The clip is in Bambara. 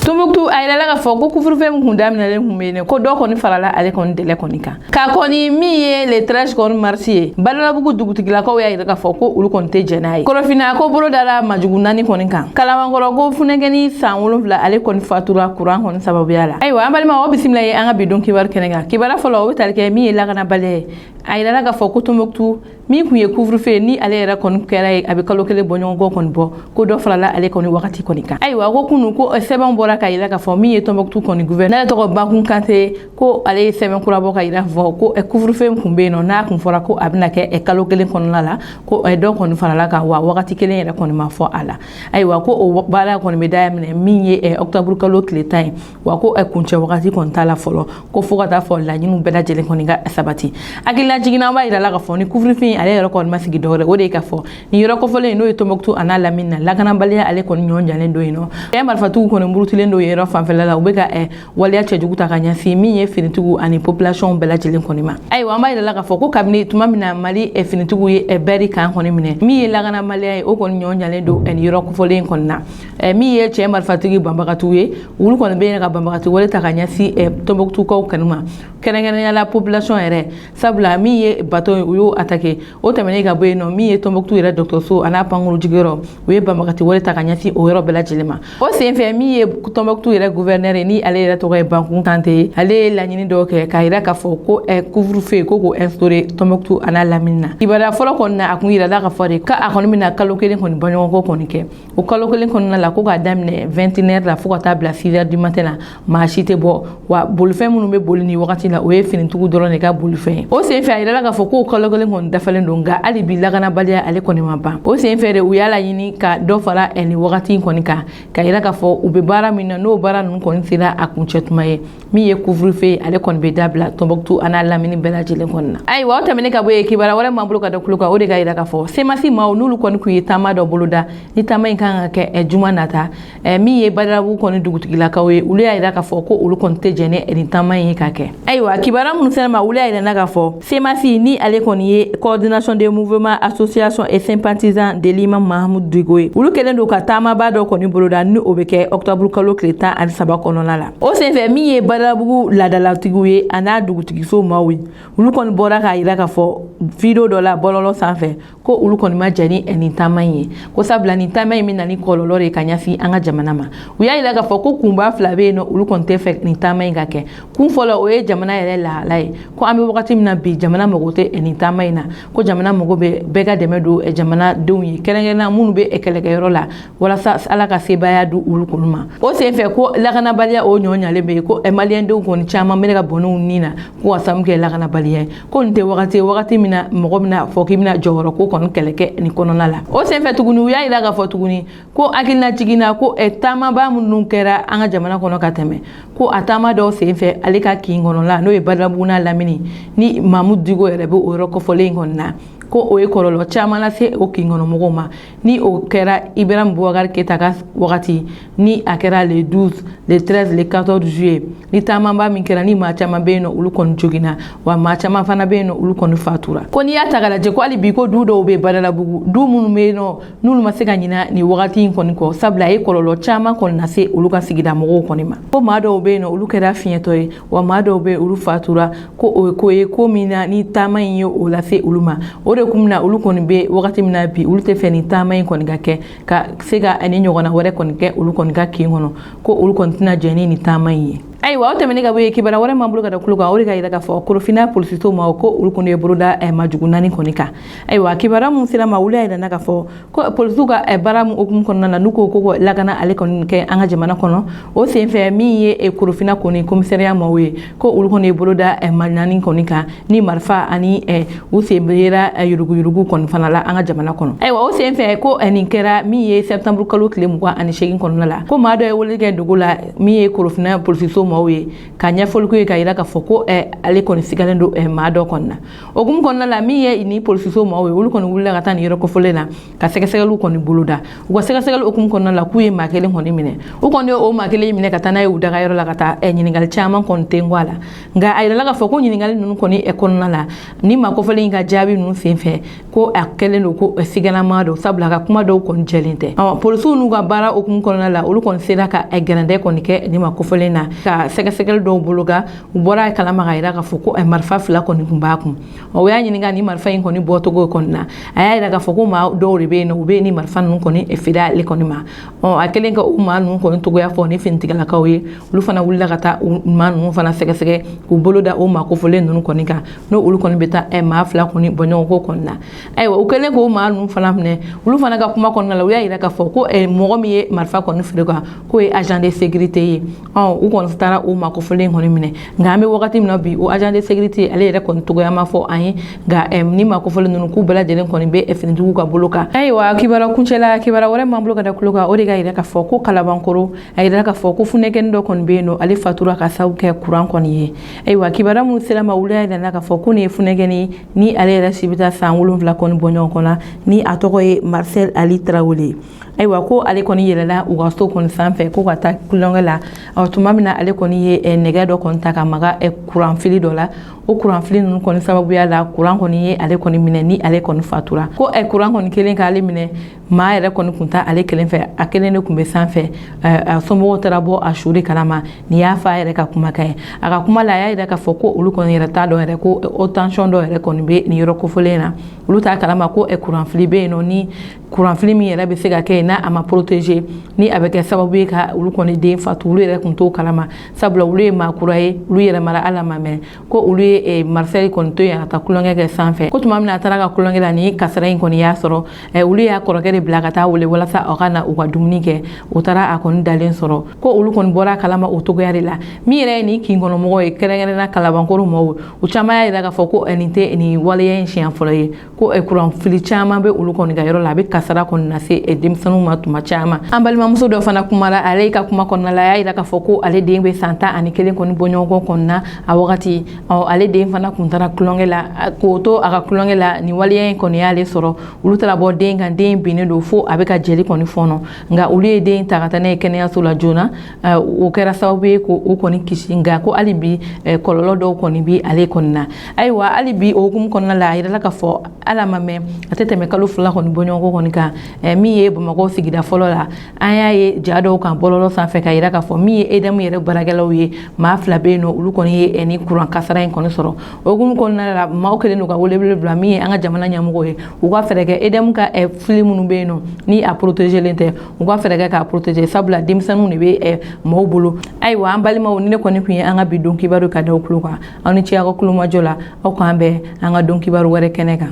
Tombouctou, a yirala k'a fɔ ko couvre-feu min kun daminɛlen kun bɛ yen, ko dɔ kɔni farala ale kɔni délai kɔni kan. K'a kɔni min ye le 13 kɔni mars ye, Badalabugu dugutigilakaw y'a yira k'a fɔ ko olu kɔni tɛ jɛn n'a ye. Kɔrɔfinna, ko bolo dara majugu naani kɔni kan. Kalabankɔrɔ, ko funɛkɛni san 7, ale kɔni fatura kuran kɔni sababuya la. Ayiwa, an balima, o bisimila ye an ka bi don kibaru kɛnɛ kan. Kibaruya fɔlɔ, o bɛ tali kɛ min ye lakanabaliya ye. A yirala k'a fɔ ko Tombouctou, min kun ye couvre-feu ni ale yɛrɛ kɔni kɛra ye, a bɛ kalo 1 bɔ ɲɔgɔn kɔ kɔni bɔ, ko dɔ farala ale kɔni wagati kɔni kan. Ayiwa, ko kunu ko sɛbɛn bɔra ka yira k'a fɔ min ye Tombouctou kɔni gouverneur, n'ale tɔgɔ Bakun Kante, ko ale ye sɛbɛn kura bɔ ka yira fɔ ko couvre-feu kun bɛ yen nɔ, n'a kun fɔra ko a bɛna kɛ kalo 1 kɔnɔna la, ko dɔ kɔni farala kan, wa wagati kelen yɛrɛ kɔni ma fɔ a la. Ayiwa, ko o baara kɔni bɛ daminɛ min ye octobre kalo tile 10 ye, wa ko kuncɛ wagati kɔni t'a la fɔlɔ, ko fo ka taa fɔ laɲiniw bɛɛ lajɛlen kɔni ka sabati. Hakilila jiginna, an b'a yira la k'a fɔ ni couvre-feu ale yɛrɛ kɔni ma sigi dɔwɛrɛ, o de ye k'a fɔ nin yɔrɔ kɔfɔlen, n'o ye Tombouctou a n'a lamini na, lakanabaliya ale kɔni ɲɔgɔn jalen don yen nɔ. Marifatigiw kɔni murutilen don yen yɔrɔ fanfɛla la, u bɛ ka waleya cɛjugu ta ka ɲɛsin min ye finitigiw ani population bɛɛ lajɛlen kɔni ma. Ayiwa, an b'a yira la k'a fɔ ko kabini tuma min na Mali finitigiw ye bɛri kan kɔni minɛ, min ye lakanabaliya ye, o kɔni ɲɔgɔn jalen don nin yɔrɔ kofɔlen kɔni na. Min ye cɛ marifatigi banbagatiw ye, olu kɔni bɛ ka banbagati wale ta ka ɲɛsin Tombouctoukaw kɔni ma, kɛrɛnkɛrɛnnenya la population yɛrɛ, sabula min ye bateau ye, u y'o attaqué. O tɛmɛnen ka bɔ yen nɔ, min ye Tombouctou yɛrɛ dɔgɔtɔrɔso a n'a pankuru jigiyɔrɔ, u ye banbagati wale ta ka ɲɛsin o yɔrɔ bɛɛ lajɛlen ma. O senfɛ, min ye Tombouctou yɛrɛ gouverneur ye, ni ale yɛrɛ tɔgɔ ye Bakun Kante ye, ale ye laɲini dɔw kɛ k'a yira k'a fɔ ko couvre-feu ko k'o instauré Tombouctou a n'a lamini na. Kibaruya fɔlɔ kɔni na, a kun yirala k'a fɔ de k'a kɔni bɛna kalo 1 kɔni bɔɲɔgɔnko kɔni kɛ. O kalo 1 kɔnɔna la, ko k'a daminɛ 21 heures la fo ka taa bila 6 heures du matin na, maa si tɛ bɔ, wa bolifɛn minnu bɛ boli ni wagati la, o ye finitigiw dɔrɔn de ka bolifɛn ye. O senfɛ, a yirala k'a fɔ k'o kalo 1 kɔni dafalen don, nka hali bi lakanabaliya ale kɔni ma ban. O senfɛ de, u y'a laɲini ka dɔ fara nin wagati in kɔni kan, ka yira k'a fɔ u bɛ baara min na, n'o baara ninnu kɔni sera a kuncɛ tuma ye, min ye couvre-feu ye, ale kɔni bɛ dabila Tombouctou a n'a lamini bɛɛ lajɛlen kɔni na. Ayiwa, o tɛmɛnen ka bɔ yen, kibaruya wɛrɛ m'an bolo ka da kulo kan, o de ka yira k'a fɔ CMAS maaw, n'olu kɔni kun ye taama dɔ boloda, ni taama in kan ka kɛ juma nata, min ye Badalabugu kɔni dugutigilakaw ye, olu y'a yira k'a fɔ ko olu kɔni tɛ jɛn ni nin taama in ye ka kɛ. Ayiwa, kibaruya minnu sera ma, olu y'a yira k'a fɔ CMAS, ni ale kɔni ye Coordination des mouvements, associations et sympathisants de l'imam Mahamudu Dicko ye, olu kɛlen don ka taamaba dɔ kɔni boloda, ni o bɛ kɛ octobre kalo tile 13 kɔnɔna la. O senfɛ, min ye Badalabugu laadalatigiw ye a n'a dugutigiso maaw ye, olu kɔni bɔra k'a yira k'a fɔ vidéo dɔ la bɔlɔlɔ sanfɛ ko olu kɔni ma jɛn ni nin taama in ye, ko sabula nin taama in bɛ na ni kɔlɔlɔ de ye ka ɲɛsin an ka jamana ma. U y'a yira k'a fɔ ko kunba fila bɛ yen nɔ, olu kɔni tɛ fɛ nin taama in ka kɛ. Kun fɔlɔ, o ye jamana yɛrɛ lahala ye, ko an bɛ wagati min na bi, jamana mago tɛ nin taama in na, ko jamana mago bɛ bɛɛ ka dɛmɛ don jamanadenw ye, kɛrɛnkɛrɛnnenya minnu bɛ kɛlɛkɛyɔrɔ la, walasa Ala ka sebaaya di olu kɔni ma. O senfɛ, ko lakanabaliya o ɲɔ ɲalen bɛ yen, ko maliyɛndenw kɔni caman bɛ ka bɔnɛw ni na, ko ka sababu kɛ lakanabaliya ye, ko nin tɛ wagati ye, wagati min na mɔgɔ bɛna fɔ k'i bɛna jɔyɔrɔ ko kɔni kɛlɛ kɛ nin kɔnɔna la. O senfɛ tuguni, u y'a yira k'a fɔ tuguni ko hakilina jiginna ko taamaba minnu kɛra an ka jamana kɔnɔ ka tɛmɛ, ko a taama dɔw senfɛ, ale ka kin kɔnɔla, n'o ye Badalabugu n'a lamini, ni Mamudu Dicko yɛrɛ bɛ o yɔrɔ kɔfɔlen in kɔni na, ko o ye kɔlɔlɔ caman lase o kin kɔnɔ mɔgɔw ma, ni o kɛra Ibrahim Boubacar Keita ka wagati, ni a kɛra le 12, le 13, le 14 juillet, ni taamaba min kɛra, ni maa caman bɛ yen nɔ, olu kɔni joginna, wa maa caman fana bɛ yen nɔ, olu kɔni fatura. Ko n'i y'a ta k'a lajɛ, ko hali bi ko du dɔw bɛ Badalabugu, du minnu bɛ yen nɔ, n'olu ma se ka ɲina nin wagati in kɔni kɔ, sabula a ye kɔlɔlɔ caman kɔni lase olu ka sigida mɔgɔw kɔni ma, ko maa dɔw bɛ yen nɔ, olu kɛra fiɲɛtɔ ye, wa maa dɔw bɛ yen, olu fatura, ko o ye ko ye ko min na ni taama in ye o lase olu ma. O de kun na olu kɔni bɛ wagati min na bi, olu tɛ fɛ nin taama in kɔni ka kɛ, ka se ka ani ɲɔgɔnna wɛrɛ kɔni kɛ olu kɔni ka kin kɔnɔ, ko olu kɔni tɛna jɛn ni nin taama in ye. Ayiwa, o tɛmɛnen ka bɔ yen, kibaruya wɛrɛ m'an bolo ka da kulo kan, o de ka yira k'a fɔ Korofina polisiso ma ko olu kɔni ye boloda majugu naani kɔni kan. Ayiwa, kibaruya mun sera ma, olu y'a yira k'a fɔ ko polisiw ka baara mun hukumu kɔnɔna na, n'u ko ko lakana ale kɔni kɛ an ka jamana kɔnɔ, o senfɛ, min ye Korofina kɔni commissariat maaw ye, ko olu kɔni ye boloda ma naani kɔni kan ni marifa ani u sen yera yuruguyurugu kɔni fana la an ka jamana kɔnɔ. Ayiwa, o senfɛ, ko nin kɛra min ye septembre kalo tile 28 kɔnɔna la, ko maa dɔ ye wele kɛ dugu la, min ye Korofina polisiso maaw maaw ye ka ɲɛfɔli k'u ye ka yira k'a fɔ ko ale kɔni sigalen don maa dɔ kɔni na. O hukumu kɔnɔna la, min ye ni polisiso maaw ye, olu kɔni wulila ka taa nin yɔrɔ kofɔlen na ka sɛgɛsɛgɛliw kɔni boloda. U ka sɛgɛsɛgɛli hukumu kɔnɔna la, k'u ye maa kelen kɔni minɛ. U kɔni ye o maa kelen minɛ ka taa n'a ye u dagayɔrɔ la ka taa ɲininkali caman kɔni tengu a la. Nka a yirala k'a fɔ ko ɲininkali ninnu kɔni kɔnɔna la, ni maa kofɔlen in ka jaabi ninnu senfɛ, ko a kɛlen don ko siganama don, sabula a ka kuma dɔw kɔni jɛlen tɛ. Polisiw n'u ka baara hukumu kɔnɔna la, olu kɔni sera ka gɛrɛndɛ kɔni kɛ nin maa kofɔlen na ka sɛgɛsɛgɛli dɔw boloda. U bɔra a kalama ka yira k'a fɔ ko marifa 2 kɔni tun b'a kun. O y'a ɲininka ni marifa in kɔni bɔcogo kɔni na, a y'a yira k'a fɔ ko maa dɔw de bɛ yen nɔ, u bɛ ni marifa ninnu kɔni feere ale kɔni ma. A kɛlen ka o maa ninnu kɔni togoya fɔ ni finitigilakaw ye, olu fana wulila ka taa maa ninnu fana sɛgɛsɛgɛ k'u bolo da o maa kofɔlen ninnu kɔni kan, n'o olu kɔni bɛ taa maa 2 kɔni bɔɲɔgɔnko kɔni na. Ayiwa, u kɛlen k'o maa ninnu fana minɛ, olu fana ka kuma kɔnɔna la, u y'a yira k'a fɔ ko mɔgɔ min ye marifa kɔni feere kan, k'o ye agent de sécurité ye. U kɔni taara o maa kofɔlen kɔni minɛ. Nka an bɛ wagati min na bi, o agent de sécurité ale yɛrɛ kɔni togoya ma fɔ an ye. Nka ni maa kofɔlen ninnu, k'u bɛɛ lajɛlen kɔni bɛ finitigiw ka bolo kan. Ayiwa, kibaruya kuncɛla, kibaruya wɛrɛ m'an bolo ka da tulo kan, o de ka yira k'a fɔ ko Kalabankɔrɔ, a yira k'a fɔ ko funɛkɛni dɔ kɔni bɛ yen nɔ, ale fatura ka sababu kɛ kuran kɔni ye. Ayiwa, kibaruya minnu sera ma, olu y'a yira k'a fɔ ko nin ye funɛkɛni ni ale yɛrɛ si bɛ taa san 7 kɔni bɔ ɲɔgɔn kɔnɔ, ni a tɔgɔ ye Marcel Ali Tarawele. Ayiwa, ko ale kɔni yɛlɛla u ka so kɔni sanfɛ ko ka taa tulonkɛ la. Tuma min na ale kɔni ye nɛgɛ dɔ kɔni ta ka maga kuranfili dɔ la, o kuranfili ninnu kɔni sababuya la, kuran kɔni ye ale kɔni minɛ ni ale kɔni fatura. Ko kuran kɔni kelen k'ale minɛ, maa yɛrɛ kɔni kun ta ale kelen fɛ, a kelen de kun bɛ sanfɛ. A somɔgɔw taara bɔ a su de kalama. Nin y'a fa yɛrɛ ka kumakan ye. A ka kuma la, a y'a yira k'a fɔ ko olu kɔni yɛrɛ t'a dɔn yɛrɛ ko haute tension dɔ yɛrɛ kɔni bɛ nin yɔrɔ kofɔlen na. Olu t'a kalama ko kuranfili bɛ yen nɔ, ni kuranfili min yɛrɛ bɛ se ka kɛ yen n'a a ma protéger, ni a bɛ kɛ sababu ye ka olu kɔni den fatu. Olu yɛrɛ kun t'o kalama, sabula olu ye maa kura ye, olu yɛrɛ mara ala ma mɛn ko olu ye Marcel kɔni to yen ka taa tulonkɛ kɛ sanfɛ. Ko tuma min na a taara ka tulonkɛ la, ni kasara in kɔni y'a sɔrɔ, olu y'a kɔrɔkɛ de bila ka taa wele walasa a ka na u ka dumuni kɛ. U taara a kɔni dalen sɔrɔ. Ko olu kɔni bɔra a kalama o togoya de la. Min yɛrɛ ye nin kin kɔnɔmɔgɔw ye, kɛrɛnkɛrɛnnenya Kalabankɔrɔ mɔgɔw, u caman y'a yira k'a fɔ ko nin tɛ nin waleya in siɲɛ fɔlɔ ye, ko kuranfili caman bɛ olu kɔni ka yɔrɔ la, a bɛ kasara kɔni lase denmisɛnninw ma tuma caman. An balimamuso dɔ fana kumara ale ka kuma kɔnɔna la, a y'a yira k'a fɔ ko ale den bɛ san 11 kɔni bɔ ɲɔgɔn kɔnɔ na a wagati. Ale den fana kun taara tulonkɛ la, k'o to a ka tulonkɛ la, nin waleya in kɔni y'ale sɔrɔ. Olu taara bɔ den kan, den binnen don fo a bɛ ka jeli kɔni fɔɔnɔ. Nka olu ye den ta ka taa n'a ye kɛnɛyaso la joona, o kɛra sababu ye k'o kɔni kisi. Nka ko hali bi kɔlɔlɔ dɔw kɔni bi ale kɔni na. Ayiwa, hali bi o hukumu kɔnɔna la, a yirala k'a fɔ ala ma mɛn, a tɛ tɛmɛ kalo 2 kɔni bɔɲɔgɔnko kɔni kan, min ye Bamakɔ sigida fɔlɔ la, an y'a ye ja dɔw kan bɔlɔlɔ sanfɛ ka yira k'a fɔ min ye EDM yɛrɛ baarakɛlaw ye, maa 2 bɛ yen nɔ, olu kɔni ye ni kuran kasara in kɔni sɔrɔ. O hukumu kɔnɔna la, maaw kɛlen don ka welewele bila min ye an ka jamana ɲɛmɔgɔw ye, u ka fɛɛrɛ kɛ EDM ka fili minnu bɛ yen nɔ ni a protégelen tɛ, u ka fɛɛrɛ kɛ k'a protéger, sabula denmisɛnninw de bɛ maaw bolo. Ayiwa, an balimaw, ni ne kɔni tun ye an ka bi don kibaru ka da aw tulo kan. Aw ni ce aw ka kulomajɔ la. Aw k'an bɛn an ka don kibaru wɛrɛ kɛnɛ kan.